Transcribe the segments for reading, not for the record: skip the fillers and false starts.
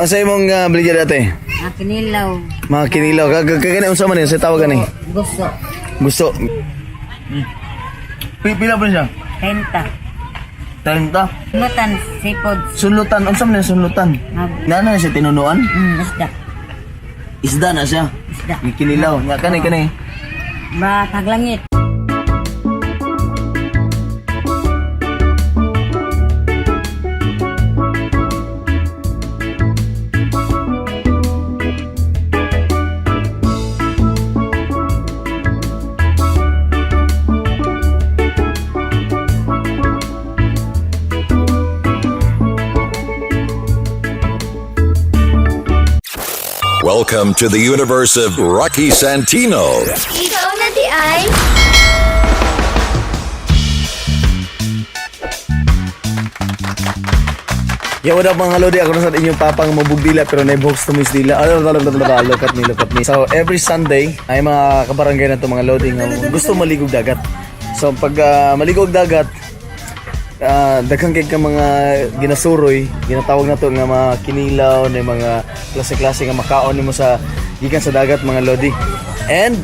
Sa imong baligya dati? Mga kinilaw. Mga kinilaw. Kagani unsa man yun? Sa tawag gani? Gusto. Gusto. Pila pa siya? Tenta. 30. Sulutan, seafood. Sulutan. Unsa man yun sulutan? Nana na siya tinunuan? Isda. Isda na siya. Isda. Kinilaw. Nga kani kani. Ba, taglangit. Welcome to the universe of Rocky Santino. Ikaw na di ay. Yo, what up, mga lodi? Ako na sa inyong papang mabugdila pero naibox to miss dila. Ano, ano, ano, ano, look at me, look at me. So, every Sunday, ay mga kabarangay na to, mga lodi, nga gusto maligog dagat. So, pag maligog dagat, daghang kay ka mga ginasuroy, ginatawag na to nga mga kinilaw, na mga klase-klase nga makaon nimo sa gikan sa dagat, mga lodi. And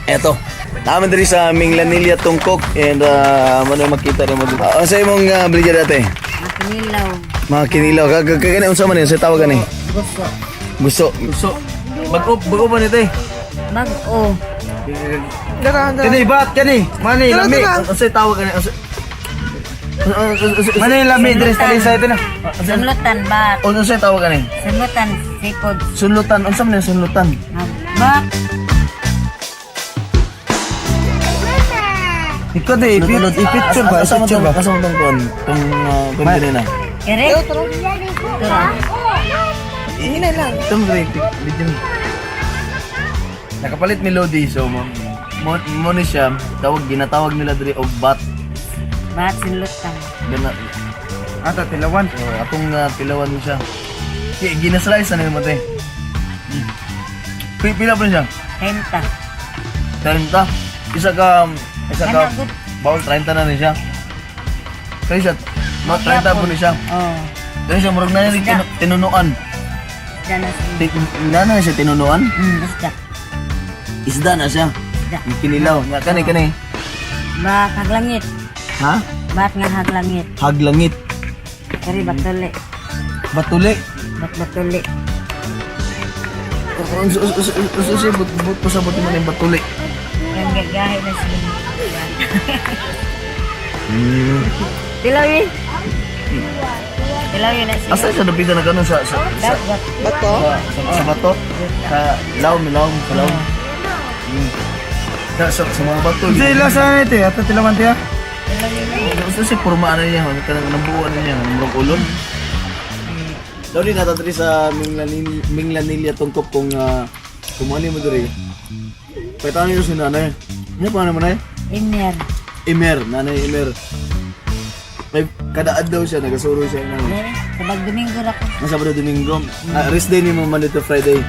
eto, naman diri sa Minglanilla Tungkok and ano makita nimo dito. Sa imong baligya dati? Mga kinilaw. Mga kinilaw, kagani unsa man yun? Sa tawag gani? Gusto. Gusto. Gusto. Bago bago pa nito eh. Mag-o. Kani bat kani. Mani lami. Unsa tawag gani? Unsa Mani lami diri sa sa ito na. Sulutan, bat. Unsa tawag gani? Sulutan, seafood. Sunlutan, unsa man yung sunlutan? Bat. Ikaw di i-picture ba? Asa man I-picture tong ba? asa man tong kuan? Tong kuan na. Kere? Tura. Ingin lang. Tong video. Nakapalit ni Lodi, so mo mo, mo ni siya tawag ginatawag nila diri og bat. Bat, sulutan. Gana Ata tilawan. So, atong tilawan mo siya. Ginaslice na nimo te. Pila pa siya? Tenta. 30. Isa ka Kana, good. bawal 30 na ni siya. Kaya siya, no, 30 po ni siya. Oh. Kaya siya murag na ni Isda. tinunuan. Isda na siya. Na na siya tinunuan. Isda. Isda na siya. Isda. Yung kinilaw. Nga kani kani. Bat, haglangit. Ha? Bat nga haglangit. Haglangit. Kere, batuli. Batuli. Bat, batuli. Uso but but pa sa buti mo na yung batuli. Yung gagahe na siya. Tilaw yun. Tilaw yun na siya. Asa siya napita na kanon sa Dagat. Bato? Sa bato? Sa lawm, lawm, sa lawm. Sa mga bato. Sa ila sa ito, ata tilawan tiya. Tilaw yun na. Gusto siya porma ano niya, ano kanang nabuo ano niya, murag ulon. Dali na diri sa Minglanilla tungkop kung kung ano mo diri. Paitan niyo si nanay. Ano pa naman ay? Imer. Imer, nanay Imer. May kada adlaw siya nagasuro siya ng Eh, Sabag Domingo ra ko. Ang Sabado Domingo. Rest day ni mo Monday to Friday.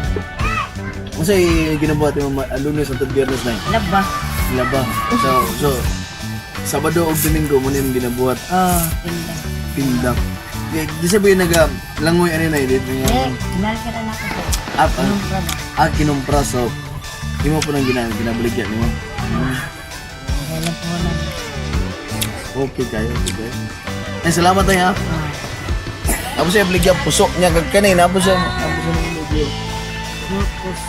Unsa ginabuhat mo Lunes hangtod Biyernes na? Laba. Laba. So Sabado ug Domingo mo niyang ginabuhat Oh, tinda. tinda. Di sabihin naga langoy ani na dito Eh, nga. hinal ka na ako. Ah, Kinumpra ba? Kinumpra, so imo po nang ginabaligya nimo. Kailan po na. Okay kayo, okay kayo. Ay, salamat tayo ha. Tapos siya baligya puso niya kag kanay na po siya ng video. Lupus.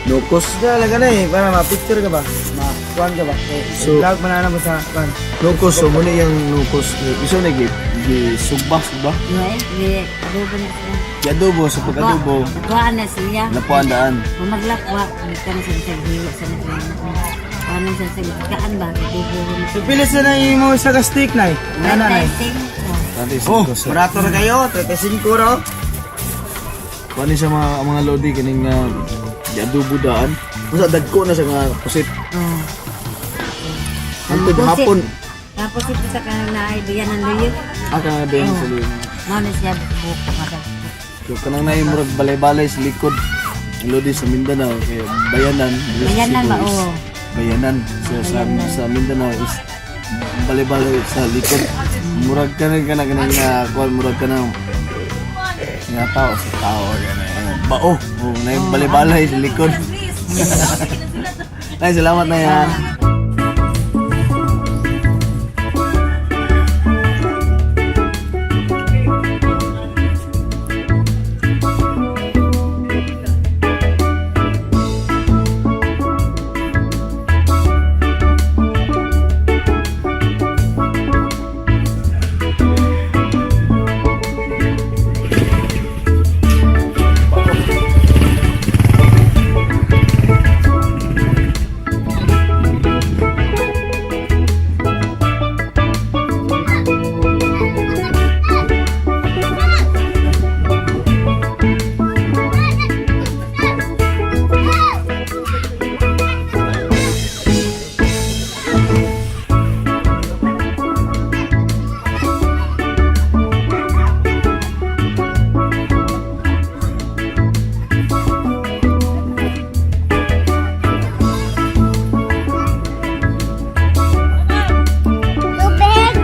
Nukos. Sa laga na eh, para ma-picture ka ba? Ma-kuan ka ba? So- Vlog man na mo sa kuan. Nukos, so muna yung nukos. Iso na gi gi sugba sugba. Eh, di, adobo na siya. Gi adobo sa pag-adobo. Lapuan na siya. Lapuan daan. Kung maglapwa, ang ka na siya sa hiwa sa naglanak. Ano siya sa kaan ba? Adobo na So pila sa na imo sa ka steak nay. Nana nay. Oh, barato ra kayo, 35 ro. Kuan siya mga lodi kining gi adobo daan. Unsa dagko na siya nga pusit. Oh. Hangtod Pusit. hapon. Tapos ito sa kanang naay, biyan ng luyo. Ah, kanang bayan sa luyo. Mao na siya buko nga. So kanang naay murag balay-balay sa likod. Ang lodi sa Mindanao kay bayanan. Dili sa Bayanan Cebu ba? is Oo. Bayanan sa Mindanao is Balay-balay sa likod. Murag ka na ka na ka na nga kuan murag ka na nga tao sa tao gana. Bao. Oh, na balay-balay sa likod. Nay, salamat na yan. Tubig!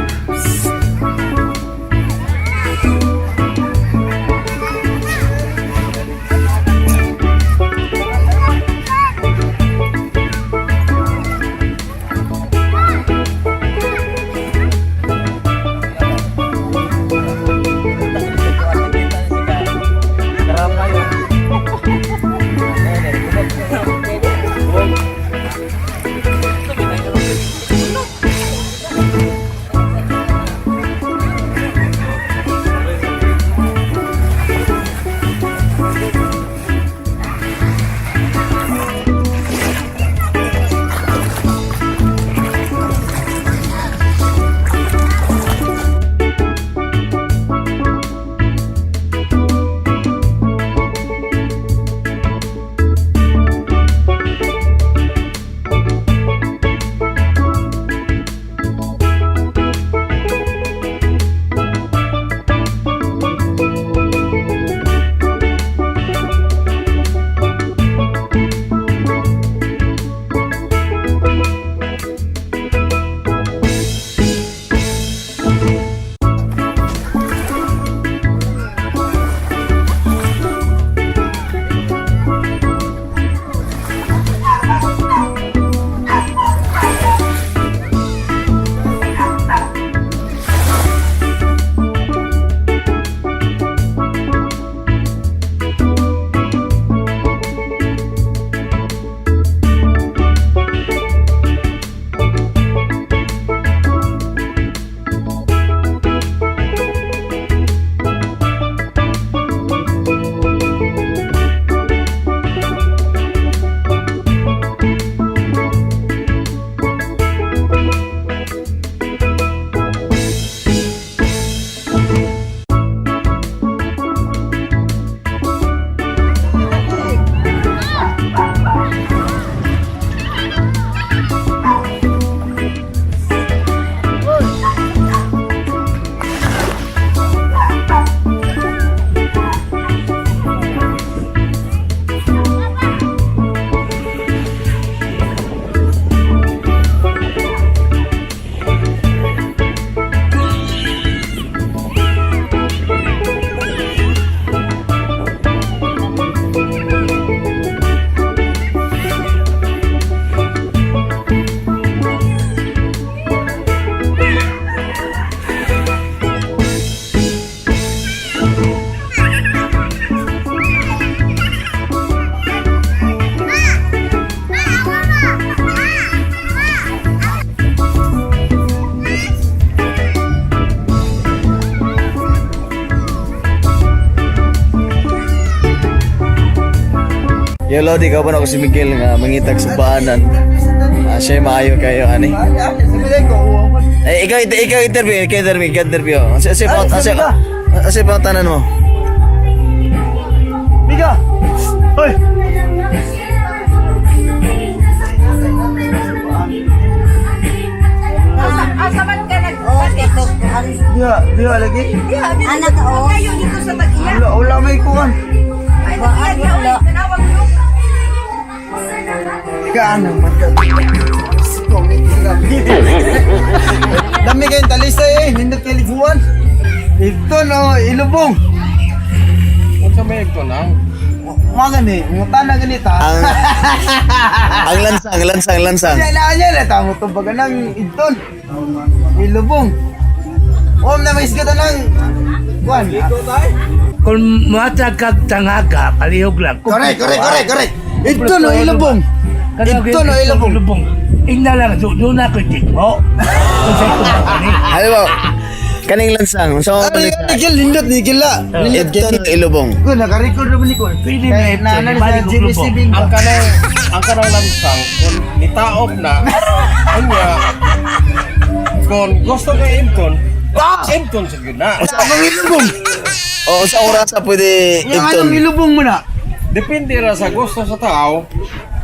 Yo, Lodi, ikaw ba na ako si Miguel nga mangitag sa baanan? Ah, siya maayo kayo, ani. Eh, ikaw, ikaw interview, ikaw interview, ikaw interview. Asa pa tanan mo? Miga! Hoy! Asa man ka nagpatik? Diha, diha lagi. Diha, Anak, oh. Kayo dito sa tag-iya. Wala, wala may kuwan. Ay, tag-iya diha, oy. Tanawag mo. Kaanang man ka. Dami kayong talisay eh, nindot kay liguan. Ito no, ilubong. Unsa may ito nang? Mga gani, ngutan na ganita. Ang lansang, lansang, lansang. Kaya na niya, natamo to baga ng idton. Ilubong. Om na may isgata ng kuan. Kung muhatag kag tangaga, palihog lang. Correct, correct, correct, correct. Ito no ilubong. Ito no ilubong. Ilubong. Ingna lang, doon na ko tigmo. Kung sa ito ba ni? Ano ba? Kaning lansang, unsa man Ay, ni? nigil nindot nigil la. Nindot Ito no ilubong. Ko naka-record naman ni ko. Pwede na ito, Na na sa balik og GBC lubong. bingo. Ang kanang lansang kung nitaop na unya kung gusto kay Ibton, Ibton sa gyud na. Ang ilubong. O sa oras sa pwede Yung anong ibton. ilubong mo na? Depende ra sa gusto sa tao.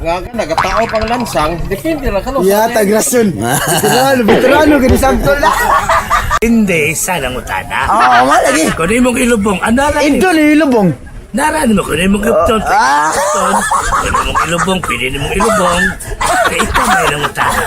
Nga ka nagataop ang lansang, depende ra kano. Ya, tagrason. Veterano, veterano kini samtol na. Hindi, isa lang utana. Ah, oh, lagi. Kung imong ilubong, ano ra ni? Ito ni ilubong. Nara ni mo, kung imong ipton, pwede imong ilubong, pwede nimong ilubong. Kaya ikaw may nang utana.